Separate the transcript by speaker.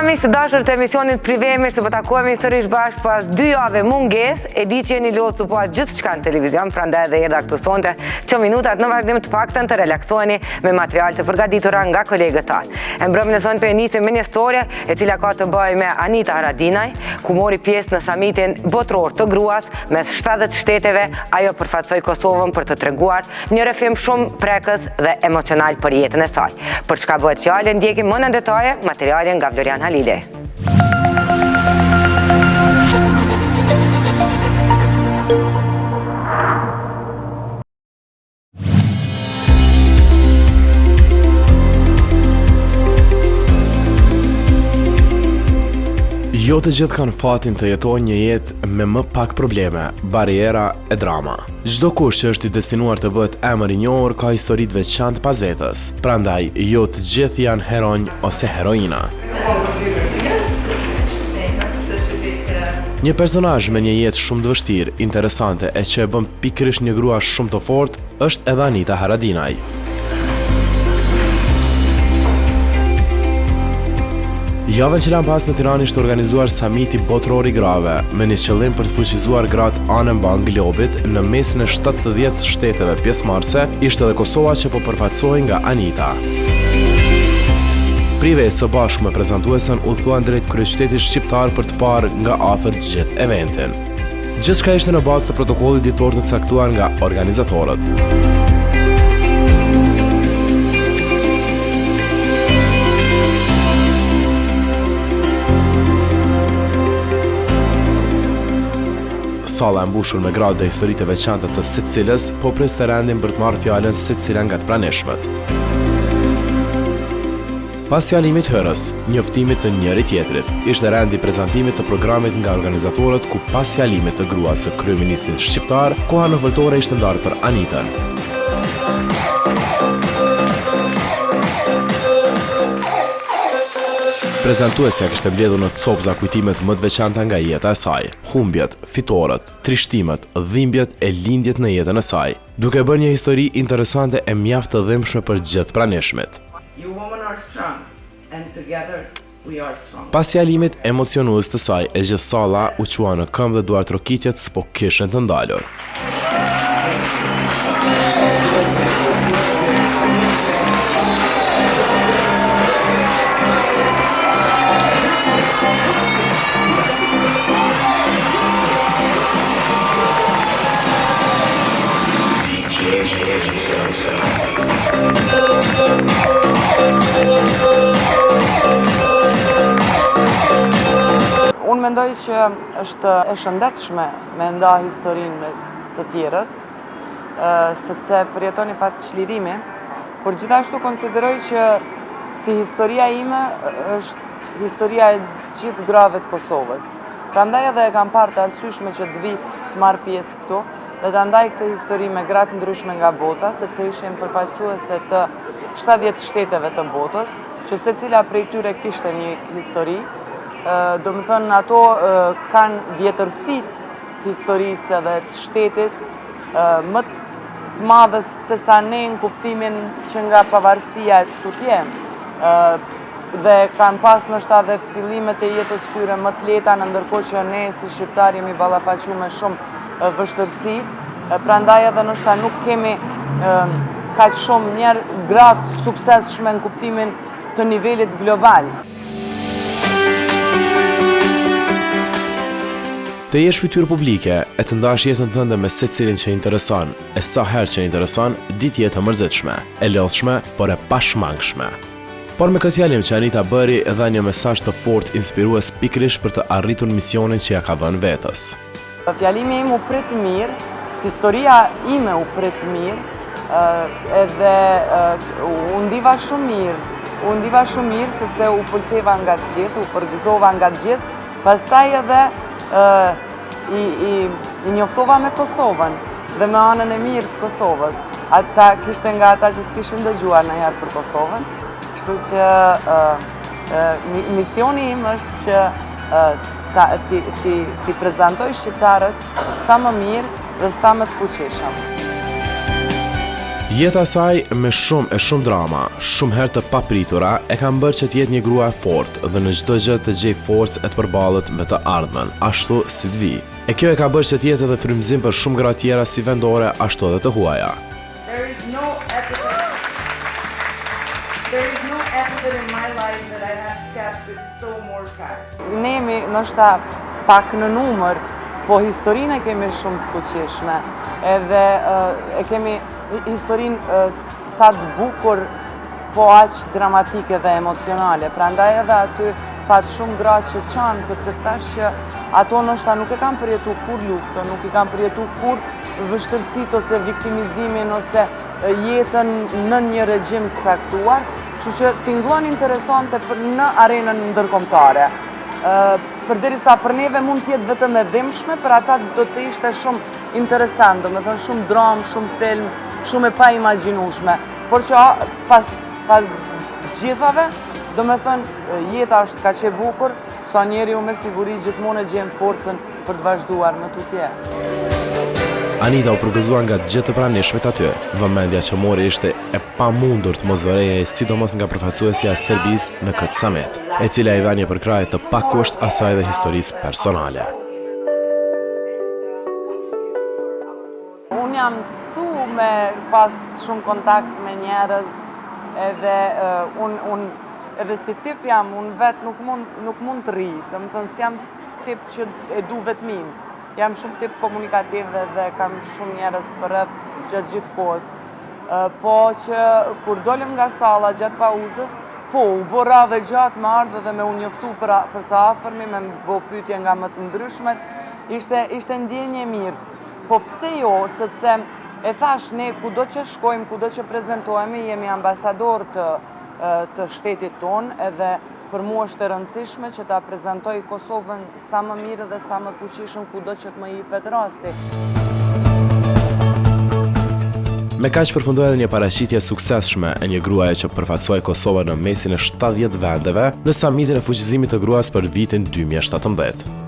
Speaker 1: miq të dashur të emisionit Prive, mirë se po takohemi sërish bashkë pas dy jave mungesë, e di që jeni lodhë tu pa gjithçka në televizion, prandaj edhe erdha këtu sonte, që minutat në vazhdim të paktën të relaksoheni me material të përgatitura nga kolegët tanë. E mbrëmjen e sonte po e nisim me një storje e cila ka të bëjë me Anita Haradinaj, ku mori pjesë në samitin botëror të gruas mes 70 shteteve, ajo përfaqësoi Kosovën për të treguar Një rrëfim shumë prekës dhe emocional për jetën e saj. Për çka bëhet fjalë, ndjekim më në detaje materialin nga Florian Halili.
Speaker 2: Jo të gjithë kanë fatin të jetojnë një jetë me më pak probleme, barriera e drama. Çdokush që është i destinuar të bëhet emër i njohur ka histori të veçantë pas vetes. Prandaj, jo të gjithë janë heronj ose heroina. Një personazh me një jetë shumë të vështirë, interesante e që e bën pikërisht një grua shumë të fortë, është edhe Anita Haradinaj. Javën që lamë pas në Tiranë ishte organizuar Samiti Botëror i Grave, me një qëllim për të fuqizuar gratë anembanë globit në mesin e 70 shteteve pjesëmarrëse, ishte edhe Kosova që po përfaqësohej nga Anita. Prive së bashku me prezantuesen udhëtuan drejt kryeqytetit shqiptar për të parë nga afër gjithë eventin. Gjithçka ishte në bazë të protokollit ditor të caktuar nga organizatorët. Salla e mbushur me gratë dhe historitë e veçanta të secilës, po priste rendin për të marrë fjalën secila nga të pranishmet. Pas fjalimit hyrës, njoftimit të njëri-tjetrit, ishte rendi i prezantimit të programit nga organizatorët ku pas fjalimit të gruas së kryeministrit shqiptar, koha në foltore ishte ndarë për Anitën. Prezantuesja kishte mbledhur në copëza kujtimet më të veçanta nga jeta e saj, humbjet, fitoret, trishtimet, dhimbjet e lindjet në jetën e saj, duke bërë një histori interesante e mjaft të dhimbshme për gjithë të pranishmit.
Speaker 3: You women are strong and together we are strong.
Speaker 2: Pas fjalimit emocionues të saj, e gjithë salla u çua në këmbë dhe duartrokitjet s'po kishin të ndalur.
Speaker 3: Unë mendoj që është e shëndetshme me nda historinë me të tjerët, sepse përjeton një farë çlirimi, por gjithashtu konsideroj që si historia ime është historia e gjithë grave të Kosovës. Prandaj edhe e kam parë të arsyeshme që të vij të marr pjesë këtu dhe ta ndaj këtë histori me gra të ndryshme nga bota, sepse ishin përfaqësuese të 70 shteteve të botës, që secila prej tyre kishte një histori. Domethënë, ato kanë vjetërsi të historisë dhe të shtetit më të madhe se sa ne në kuptimin që nga pavarësia e tutje. Dhe kanë pas ndoshta dhe fillimet e jetës tyre më të lehta në ndërkohë që ne si shqiptarë jemi ballafaqu me shumë vështirësi, prandaj edhe ndoshta nuk kemi kaq shumë njerëz gra të suksesshme në kuptimin të nivelit global.
Speaker 2: Të jesh fytyrë publike e të ndash jetën tënde me secilin që intereson, e sa herë që intereson, di të jetë e mërzitshme, e lodhshme, por e pashmangshme. Por me këtë fjalim që Anita bëri, dha një mesazh të fortë inspirues pikërisht për të arritur misionin që ia ka vënë vetes.
Speaker 3: Fjalimi im u prit mirë, historia ime u prit mirë, edhe u ndiva shumë mirë, u ndiva shumë mirë sepse u pëlqeva nga të gjithë, u përgëzova nga të gjithë, pastaj edhe i, i, i njoftova me Kosovën dhe me anën e mirë të Kosovës. Ata kishte nga ata që s'kishin dëgjuar ndonjëherë për Kosovën, kështu që misioni im është që ta, t'i, t'i, t'i prezantoj shqiptarët sa më mirë dhe sa më të fuqishëm.
Speaker 2: Jeta e saj me shumë e shumë drama, shumë herë të papritura, e kanë bërë që të jetë një grua e fortë dhe në çdo gjë të gjejë forcë e të përballet me të ardhmen, ashtu si të vijë. E kjo e ka bërë që të jetë edhe frymëzim për shumë gra tjera si vendore ashtu edhe të huaja.
Speaker 4: There is no episode There is no episode in my life that I have kept with so more pride.
Speaker 3: Ne jemi ndoshta pak në numër, po historinë e kemi shumë të fuqishme. Edhe e kemi historinë sa të bukur, po aq dramatike dhe emocionale. Prandaj edhe aty pat shumë gra që qanë, sepse tash që ato ndoshta nuk e kanë përjetu kurrë luftën, nuk i kanë përjetu kurrë vështirësitë ose viktimizimin ose jetën në një regjim të caktuar, kështu që tingëllon interesante për në arenën ndërkombëtare. Përderisa për neve mund të jetë vetëm e dhimbshme, për ata do të ishte shumë interesant, domethënë shumë dramë, shumë film, shumë e paimagjinueshme. Por që pas, pas gjithave, domethënë jeta është kaq e bukur, sa njeriu me siguri gjithmonë e gjen forcën për të vazhduar më tutje.
Speaker 2: Anita u përgëzua nga gjithë të pranishmit aty. Vëmendja që mori ishte e pamundur të mos vërehej sidomos nga përfaqësuesja e Serbisë në këtë samit, e cila i dha një përkrahje të pakusht asaj dhe historisë personale.
Speaker 3: Unë jam mësu me pas shumë kontakt me njerëz edhe unë un, edhe si tip jam, unë vetë nuk mund, nuk mund të rri, domethënë s'jam tip që e du vetminë. Jam shumë tip komunikativ dhe kam shumë njerëz përreth gjatë gjithë kohës. Po që kur dolëm nga salla gjatë pauzës, po, u bo radhë e gjatë me ardhë dhe me u njoftu për, për së afërmi, me më bo pyetje nga më të ndryshmet, ishte, ishte ndjenjë e mirë. Po pse jo, sepse e thash ne kudo që shkojmë, kudo që prezentohemi, jemi ambasador të, të shtetit tonë edhe Për mua është e rëndësishme që ta prezantoj Kosovën sa më mirë dhe sa më fuqishëm kudo që të më jepet rasti.
Speaker 2: Me kaq përfundoi edhe një paraqitje e suksesshme e një gruaje që përfaqësoi Kosovën në mesin e 70 vendeve në samitin e fuqizimit të gruas për vitin 2017.